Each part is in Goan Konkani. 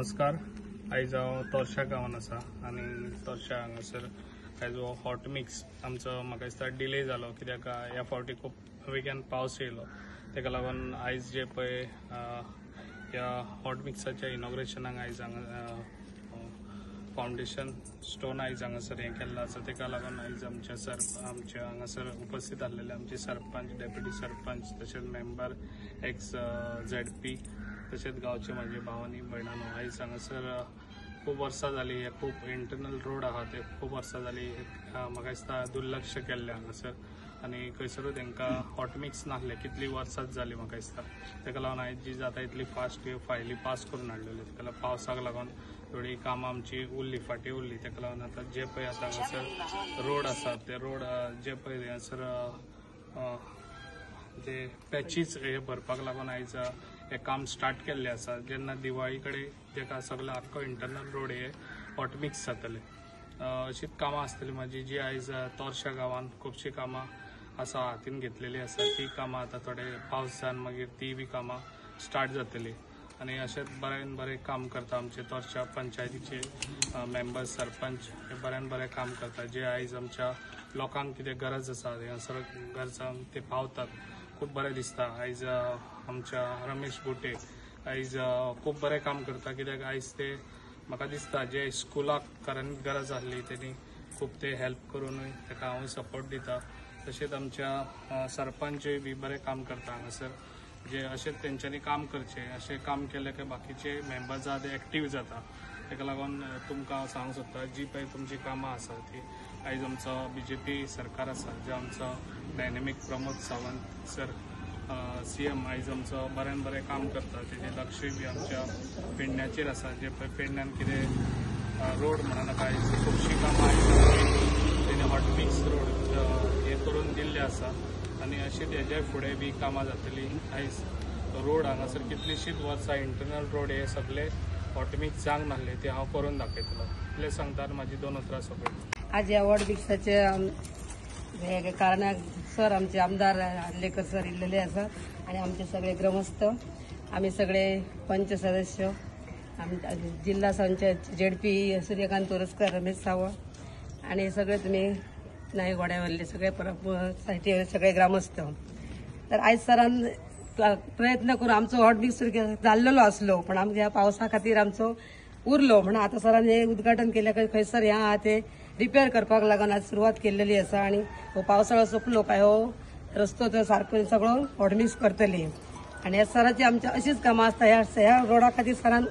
नमस्कार. आयज हांव तोरशा गांवान आसा आनी तोरशा हांगासर आयज हो हॉट मिक्स आमचो म्हाका दिसता डिले जालो कित्याक ह्या फावटी खूब वेगान पावस येयलो, तेका लागून आयज जे पळय ह्या हॉट मिक्साच्या इनॉग्रेशनाक आयज हांगा फावंडेशन स्टोन आयज हांगासर हें केल्लो आसा. तेका लागून आयज आमच्या आमच्या हांगासर उपस्थित आसलेले आमचे सरपंच, डेप्युटी सरपंच, तशेंच मेंबर एक्स ZP, तशेंच गांवचे म्हाजे भाव आनी भयणांनो, आयज हांगासर खूब वर्सां जाली हे खूब इंटरनल रोड आहा ते खूब वर्सां जाली म्हाका दिसता दुर्लक्ष केल्लें हांगासर आनी खंयसरूय तांकां हॉट मिक्स नासलें, कितलीं वर्सांच जालीं म्हाका दिसता. तेका लागून आयज जी जाता इतली फास्ट ह्यो फायली पास करून हाडलेल्यो, तेका लागून पावसाक लागून थोडी कामां आमची उरली, फाटीं उरली. तेका लागून आतां जे पळय आतां हांगासर रोड आसा ते रोड जे पळय हांगासर ते पॅचीस हे भरपाक लागून आयज हे काम स्टार्ट केल्लें आसा. जेन्ना दिवाळी कडेन तेका सगळो आख्खो इंटरनल रोड हे हॉट मिक्स जातले. अशीच कामां आसतली म्हाजी जी आयज तोरशा गांवान खुबशीं कामां आसा हातीन घेतलेली आसा, ती कामां आतां थोडे पावस जावन मागीर ती बी कामां स्टार्ट जातली. आनी अशेंच बऱ्यान बरें काम करता आमचे तोरशा पंचायतीचे मेंबर्स, सरपंच हे बऱ्यान बरें काम करता. जे आयज आमच्या लोकांक कितें गरज आसा हांगासर गरजांक ते पावतात, खूब बरें दिसता. आयज आमच्या रमेश बुटे आयज खूब बरें काम करता कित्याक आयज ते म्हाका दिसता जे स्कुलाक खऱ्यांनीच गरज आसली तेणी खूब ते हेल्प करूनूय ताका हांव सपोर्ट दिता. तशेंच आमच्या सरपंचूय बी बरें काम करता हांगासर, जे अशेंच तेंच्यांनी काम करचें, अशें काम केलें काय बाकीचे मेंबर्स आहा ते एक्टीव जाता. ताका लागून तुमकां हांव सांगूंक सोदता जी पळय तुमची कामां आसा ती आयज आमचो BJP सरकार आसा, जे आमचो डायनेमीक प्रमोद सावंत सर CM आयज आमचो बऱ्यान बरें काम करता. तेजें लक्षूय बी आमच्या पेडण्याचेर आसा, जे पळय पेडण्यान कितें रोड म्हणा नाका आयज खुबशीं कामां आयज तेणे हॉट मिक्स रोड हे करून दिल्ले आसा आनी अशीच हेज्या फुडें बी कामां जातली. आयज रोड हांगासर कितलींशींच वर्सां इंटरनल रोड हे सगळे हॉट मिक्स जावंक नासले ते हांव करून दाखयतलो. इतलें सांगता आनी म्हाजी दोन उतरां सोंपयता. आज ह्या हॉट मिक्साचे हे कारणाक सर आमचे आमदार आर्लेकर सर इल्लेले आसा आनी आमचे सगळे ग्रामस्थ, आमी सगळे पंच सदस्य, जिल्हा panchayat ZP Suryakant Toraskar, Ramesh Sawant आनी सगळे तुमी नायकवाड्यावरले सगळे सायटीवरले सगळे ग्रामस्थ. तर आयज सरान प्रयत्न करून आमचो हॉट मिक्स जाल्लेलो आसलो पण आमच्या ह्या पावसा खातीर आमचो उरलो, म्हणून आतां सरान हे उद्घाटन केलें खंयसर ह्या आहा ते रिपेर करपाक लागून आज सुरवात केल्लेली आसा. आनी हो पावसाळो सोंपलो काय हो रस्तो तर सारको सगळो हॉट मिक्स करतली. आनी ह्या सराची आमची अशीच कामां आसता. ह्या रोडा खातीर सरान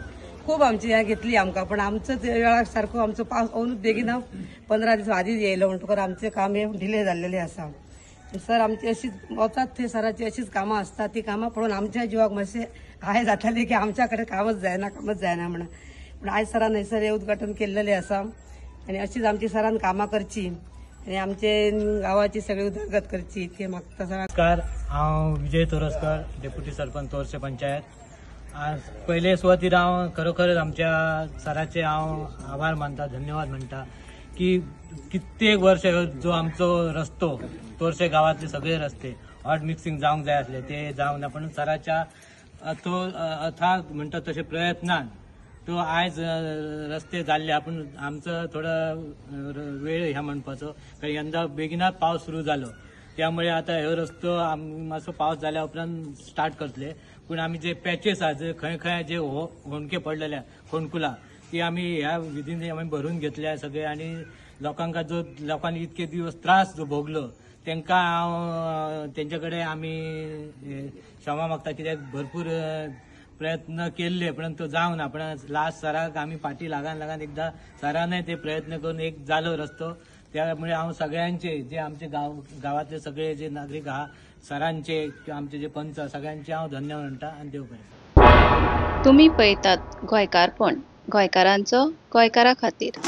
खूब आमची ह्या घेतली आमकां, पण आमचो वेळाक सारको आमचो पावस अजून बेगीन 15 दीस आदीच येयलो म्हणटकर आमचें काम हें डिले जाल्लेलें आसा. सर आमची अशीच वतात थंय सराची अशीच कामां आसता, ती कामां पळोवन आमच्या जिवाक मातशें हाय जाताली की आमच्या कडेन कामच जायना, कामच जायना म्हणून. पूण आयज सरान हयसर हें उद्घाटन केल्लेलें आसा आनी अशीच आमची सरान कामां करची आनी आमचे गांवाची सगळी उदरगत करची इतकें मागता सर. नमस्कार, हांव विजय तोरस्कर, डेप्युटी सरपंच तोरशे पंचायत. आज पयले सुवातीर हांव खरोखरच आमच्या सराचे हांव आभार मानता, धन्यवाद म्हणटा की कित्येक वर्ष जो आमचो रस्तो तोरशे गांवांतले सगळे रस्ते हॉट मिक्सिंग जावंक जाय आसले ते जावंक ना, पण सराच्या अथाग म्हणटा तशे प्रयत्नान तो आयज रस्ते जाल्ले. पूण आमचो थोडो वेळ ह्या म्हणपाचो, कारण यंदा बेगिनात पावस सुरू जालो, त्यामुळे आता ह्यो रस्तो मातसो पावस जाल्या उपरांत स्टार्ट करतले. पूण आमी जे पॅचेस आहा, जे खंय खंय जे होणके पडलेले फोंडकुलां ती आमी ह्या विधीन आमी भरून घेतल्या सगळे. आनी लोकांक जो लोकांनी इतके दिवस त्रास जो भोगलो तांकां हांव तेंचे कडेन आमी क्षमा मागता, कित्याक भरपूर प्रयत्न केल्ले पण तो जावंक ना. पण लास्ट सराक आमी फाटी लागान लागान एकदां सरानय ते प्रयत्न करून एक जालो रस्तो. त्यामुळे हांव सगळ्यांचे जे आमचे गांवांतले सगळे जे नागरीक आहा, सरांचे किंवा आमचे जे पंच सगळ्यांचे हांव धन्यवाद म्हणटा आनी देव बरें. तुमी पळयतात गोंयकारपण, गोंयकारांचो गोंयकारा खातीर.